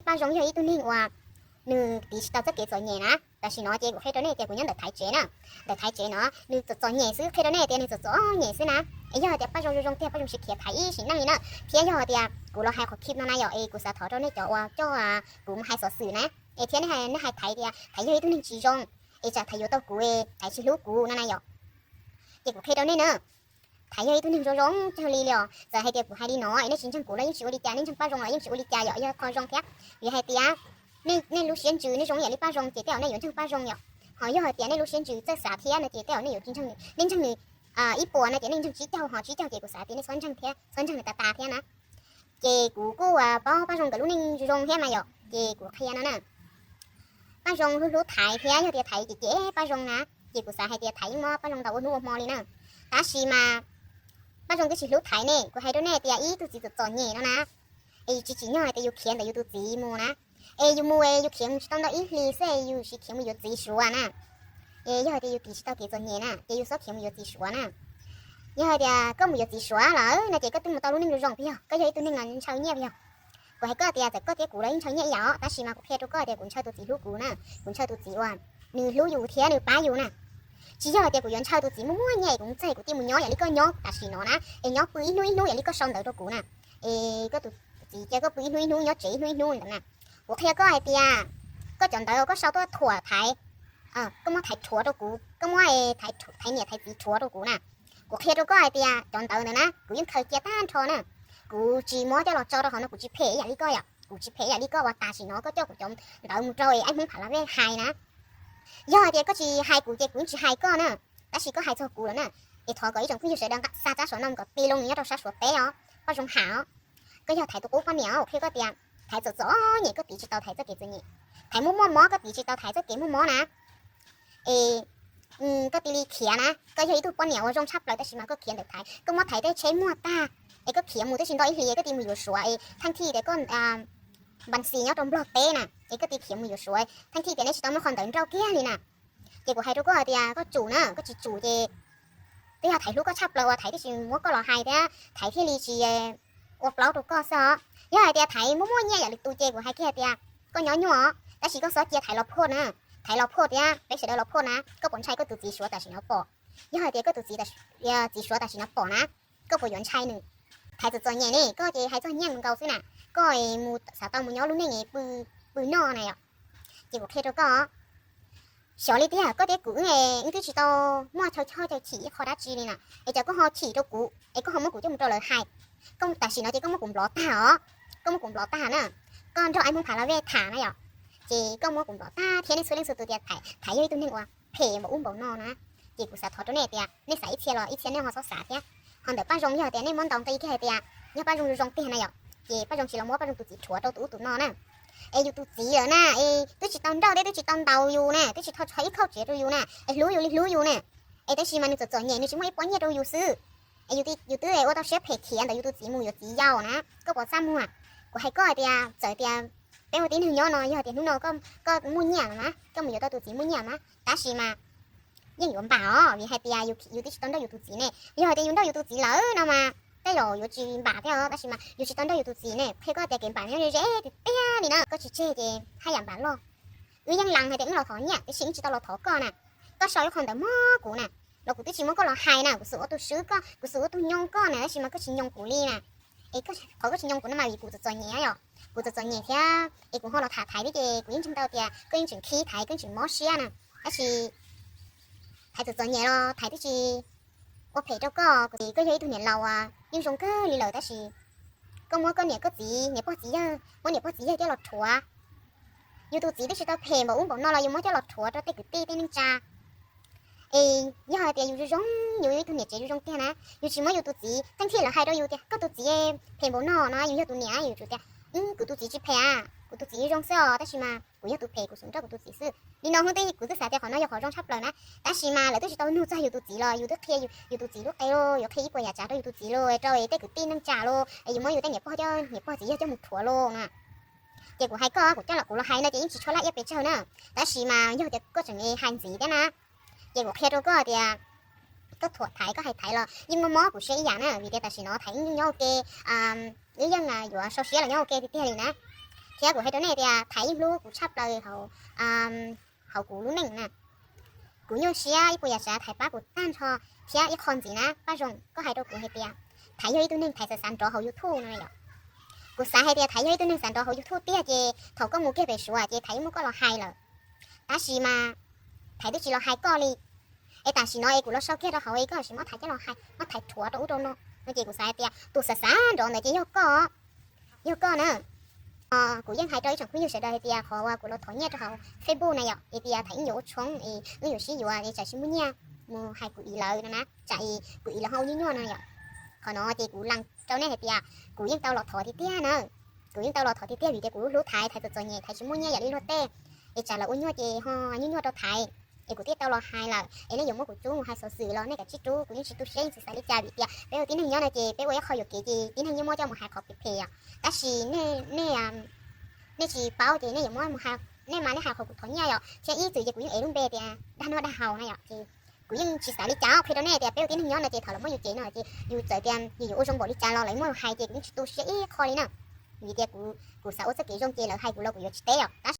Paj Zoo yog ib tug neeg uas nws tiv tsis tau txoj kev txom nyem na. Tam sim no ces kuv qhia rau nej tias kuv nyob ntawm Thaiv tsev na. Ntawm Thaiv tsev no nws txom txom nyem xwb, qhia rau nej tias nws txom txom nyem xwb na. Es yog hais tias Paj Zoo zoo zoo tiag Paj Zoo tsis khiav Thaiv ib sim neej li na. Thiab yog hais tias kuv los hais qhov clip no na yom, es kuv xav thov rau nej cov uas coj kuv mus hais xov xwm na, es thiab nej hais Thaiv tias Thaiv yog ib tug neeg tsis zoo, es tsam Thaiv yuav tau kuv, Thaiv tsis hlub kuv no na yom. Ces kuv qhia rau nej na, Thaiv yog ib tug neeg zoo zoo kawg li li os. Txawm hais tias kuv hais li no es nej tsis ntseeg kuv los yeej tsis ua li cas, nej ntseeg Paj Zoo los yeej tsis ua li cas yom, yog qhov zoo thiab. Vim hais tias nej lub siab ntsws nej zoo ib yam li Paj Zoo ces tej zaum nej yuav ntseeg Paj Zoo yom. Ho yog hais tias nej lub siab ntsws txawj xav thiab no ces tej zaum nej yuav tsis ntseeg nws. Nej ntseeg nws ib puas no ces nej ntseeg tsib caug, ho tsib caug ces kuv xav tias nej txhob ntseeg thiab, txhob ntseeg nws tas tas thiab na. Ces kuv kuj paub Paj Zoo nkawd lub neej zoo thiab mas yom, ces kuv qhia no na. Paj Zoo hlub hlub Thaiv thiab yog tias Thaiv cem cem Paj Zoo na, ces kuv xav hais tias Thaiv yeej muab Paj Zoo ntaus ua hnub ua hmo li na. Tab sis mas Paj Zoo twb tsis hlub Thaiv ne, kuv hais rau nej tias ib tug txiv txom txom nyem no na, es tsis tsim nyog hais tias yus khiav ntawm yus tus txiv mus na. Es yus mus es yus khiav mus tsis tau ntau ib hlis xwb es yus sim khiav mus yuav txiv Suav na. Es yog hais tias yus tiv tsis tau kev txom nyem na ces yus txhob khiav mus yuav txiv Suav na. Yog hais tias koj mus yuav txiv Suav lawm no ces koj twb mus tau lub neej zoo zoo puas yog? Koj yog ib tug neeg ntshaw nyiaj puas yog? Kuv hais koj tias txawm koj thiab kuv los yeej ntshaw nyiaj ib yam os, tab sis mas kuv qhia rau koj tias kuv ntshaw tus txiv hlub kuv na, kuv ntshaw tus txiv uas nws hlub yus thiab nws pab yus na. Tsis yog hais tias kuv yuav ntshaw tus txiv muaj muaj nyiaj es kuv mus txog kuv thiaj mus nyob yam li koj nyob tam sim no na, es nyob pw ib hnub ib hnub yam li koj sau ntawv rau kuv na. Es koj tus txiv cia koj pw ib hnub ib hnub, nyob tsev ib hnub ib hnub ntawd na. Kuv qhia koj hais tias koj cov ntawv koj sau tuaj thuam Thaiv, koj muab Thaiv rhuav rau kuv, koj muab Thaiv niam Thaiv txiv rhuav rau kuv na. Kuv qhia rau koj hais tias cov ntawv ntawd na kuv yeej khaws cia tag nrho na. Kuv tsis muab coj los tso rau hauv no, kuv tsis phem ib yam li koj yom, kuv tsis phem ib yam li koj uas tam sim no koj coj kuv cov ntawv mus rau es Aib Hmoob Pha La Vej hais na. Yog hais tias koj tsis hais kuv ces kuv yeej tsis hais koj na. Tab sis koj hais txog kuv lawm na, es thov kom ib tsoom phooj ywg sawv daws xa tsab xov no mus kom pi loo nws nyob rau sab Suav teb os, Paj Zoo Ham os. Koj yog Thaiv tus qub poj niam, qhia koj tias Thaiv txom txom nyem koj tiv tsis tau Thaiv txoj kev txom nyem. Thaiv muaj muaj mob koj tiv tsis tau Thaiv txoj kev muaj mob na. Es koj cia li khiav na, koj yog ib tug poj niam uas zoo tshaj plaws tab sis mas koj khiav ntawm Thaiv, koj muab Thaiv tej tsheb muag tag, es koj khiav mus twb tsis nto ib hlis koj cia li mus yuav Suav es theej thij tias koj npas xis nyob rau Nplog teb na, es koj cia li khiav mus yuav Suav theej thij tias neb tsis tau muaj qhov ntawv nrauj kiag li na. Ces kuv hais rau koj hais tias koj tsum na, koj tsis tsum ces twb yog Thaiv hlub koj tshaj plaws uas Thaiv thiaj tsis muab koj los hais thiab Thaiv thiaj li tsis ua plaub rau koj xwb os. Yog hais tias Thaiv muaj muaj nyiaj yam li tus ces kuv hais kiag hais tias koj nyob nyuaj os, tab sis koj txhob cia Thaiv los phoj na. Thaiv los phoj thiab peb sawv daws los phoj na, koj puas ntshai koj tus txiv Suav tam sim no pom? Yog hais tias koj tus txiv, txiv Suav tam sim no pom na, koj puas yuav ntshai nws? Thaiv txom txom nyem ne, koj ces hais txog nyiaj nkaus xwb na, koj mus xav tau mus nyob lub neej pw noj na yom. Ces kuv qhia rau koj, xyov li tiag koj thiab kuv wb wb twb tsis tau muaj chaw choj chaw chim ib qho dab tsi li na, es cas koj ho chim rau kuv es koj ho muab kuv coj mus rau lawv hais. Tam sim no ces koj muab kuv nplov tag os, koj muab kuv nplov tag na. Koj nrog Aib Hmoob Pha La Vej tham na yom, ces koj muab kuv nplov tag thiab nej txhua leej txhua tus tias Thaiv yog ib tug neeg uas phem npaum ub npaum no na. Ces kuv xav thov rau nej tias nej xav ib txhia los ib txhia nej ho txhob xav thiab. Ho ntawm Paj Zoo yog tias nej muab ntaus nqi kiag hais tias yog Paj Zoo zoo tiag na yom, ces Paj Zoo tsis los muab Paj Zoo tus txiv rhuav rau tus ub tus no na. Es yus tus txiv lawm na, es twb tsis tau nrauj thiab twb tsis tau ntaus yus na, twb tsis tau tshuav ib khauj tsiav rau yus na, es hlub yus li hlub yus na. Es tab sis mas nws txom txom nyem nws tsis muaj ib pob nyiaj rau yus xwb. Es yus twb ua tau siab phem khiav ntawm yus tus txiv mus yuav txiv yau na, koj puas txaj muag? Kuv hais koj tias txawm tias peb ua tib neeg nyob no yog tias hnub no koj muaj nyiaj mas, koj mus yuav tau tus txiv muaj nyiaj mas, tab sis mas yeej yuav npam os, vim hais tias yus twb tsis tau nrauj yus tus txiv ne. Yog hais tias yus nrauj yus tus txiv lawm no mas tej zaum yuav tsis npam thiab os, tab sis mas yus tsis tau nrauj yus tus txiv ne, qhia koj tias kev npam nyob ze ze tiag tiag li na, koj tsis tseg ces haj yam npam loj. Wb yeej lees hais tias wb los thov nyiaj tiam sis wb tsis tau los thov koj na. Koj sau ib qho ntawv mob kuv na, los kuv twb tsis muab koj los hais na, kuv xum ua tus swb koj, kuv xum ua tus nyoo koj na, tab sis mas koj tsis nyoo kuv li na. Es qhov koj tsis nyoo kuv no mas vim kuv txom txom nyem yom, kuv txom txom nyem thiab es kuv ho los tham Thaiv thiab ces kuv yeej ntseeg tau tias koj yeej tseem khib Thaiv, koj yeej tseem mob siab na. Tab sis Thaiv txom txom nyem los Thaiv twb tsis ua phem rau koj, koj yog ib tug niam laus uas yeej zoo kawg li lawm tab sis koj muab koj niam koj txiv, niam pog txiv yawg, muab niam pog txiv yawg coj los rhuav. Yus tus txiv twb tsis tau phem npaum ub npaum no los yus muab coj los rhuav rau tej kwv tij tej neej tsa. Es yog hais tias yus zoo zoo, yus ib tug niam tsev zoo zoo tiag na, yus tsis muab yus tus txiv, teej thiaj lawv hais rau yus tias koj tus txiv phem npaum no no, yus yog tus niam yus tsum tias kuv tus txiv tsis phem, kuv tus txiv zoo xwb os, tab sis mas kuv yog tus phem kuv xum nrauj kuv tus txiv xwb. Li no xwb kuv twb xav tias qhov no yog qhov zoo tshaj plaws na, tab sis mas lawv twb tsis tau nug txog yus tus txiv los yus twb qhia yus tus txiv lub qe, yuav qhia ib puas yam tsav rau yus tus txiv los rau tej kwv tij neej tsa los es yus muab yus tej niam pog coj, niam pog txiv yawg coj mus rhuav los na. Ces kuv hais koj, kuv coj los kuv los hais no ces yeej tsis tshua laj iab pes tsawg na, tab sis mas yog tias koj tseem hais ntxiv thiab na, ces kuv qhia rau koj tias koj thuam Thaiv koj hais Thaiv los yeej mob mob kuv siab ib yam na, vim tias tam sim no Thaiv yeej nyob ua ke, wb yeej yuav sau siab los nyob ua ke tiag tiag li na. Thiab kuv hais rau nej tias Thaiv yeej hlub kuv tshaj plaws hauv, hauv kuv lub neej na. Kuv nyuaj siab ib puas yam tsav Thaiv pab kuv tag nrho, thiab ib qho ntxiv na Paj Zoo, koj hais rau kuv hais tias Thaiv yog ib tug neeg Thaiv xav xav nrov hauv YouTube no yom. Kuv xav hais tias Thaiv yog ib tug neeg xav nrov hauv YouTube tiag ces thaum koj mus kiag pem Suav ces Thaiv yeej muab koj los hais lawm. Tab sis mas Thaiv twb tsis los hais koj li. Es tam sim no es kuv los sau kiag rau hauv es koj sim muab Thaiv coj los hais, muab Thaiv thuav rau ub rau no. No ces kuv xav hais tias tus xav xav nrov ntawd ces yog koj, yog koj na. Kuv yeej hais rau ib tsoom phooj ywg sawv daws hais tias qhov uas kuv los thov nyiaj rau hauv Facebook na yom, es tias Thaiv wb yuav ua tshoob es wb yuav sib yuav es tsam sib muaj nyiaj mus hais kuv ib lawv no na, tsam kuv ib lawv ho ua nyuaj nyuaj no yom. Qhov no ces kuv lees rau nej hais tias kuv yeej tau los thov tiag tiag na. Kuv yeej tau los thov tiag tiag vim tias kuv hlub Thaiv, Thaiv txom txom nyem, Thaiv tsis muaj nyiaj yam li luag tej, es tsam lawv ua nyuaj ces ho nyuaj nyuaj rau Thaiv. Es kuv twb tau los hais lawm es nej yuav muab kuv rub mus hais xov xwm los nej kav tsij rub, kuv yeej tsis tu siab yeej tsis xav li cas vim tias peb ua tib neeg nyob no ces peb ua ib qho yuam kev ces tib neeg yeej muab coj mus hais qhov phem phem yom. Tab sis nej, nej, nej tsis paub ces nej yuav muab mus hais, nej mas nej hais qhov kuv thov nyiaj yom, thiab ib txwm ces kuv yeej ev lub npe tias dag noj dag haus na yom, ces kuv yeej tsis xav li cas qhia rau nej tias peb ua tib neeg nyob no ces thaum lawv muab yus cem no ces yus txawm tias yus yuav ua zoo npaum li cas los lawv muab yus hais ces kuv yeej tsis tu siab ib qho li na. Vim tias kuv, kuv xav ua txoj kev zoo ces lawv hais kuv los kuv yuav tsis teb os. Tab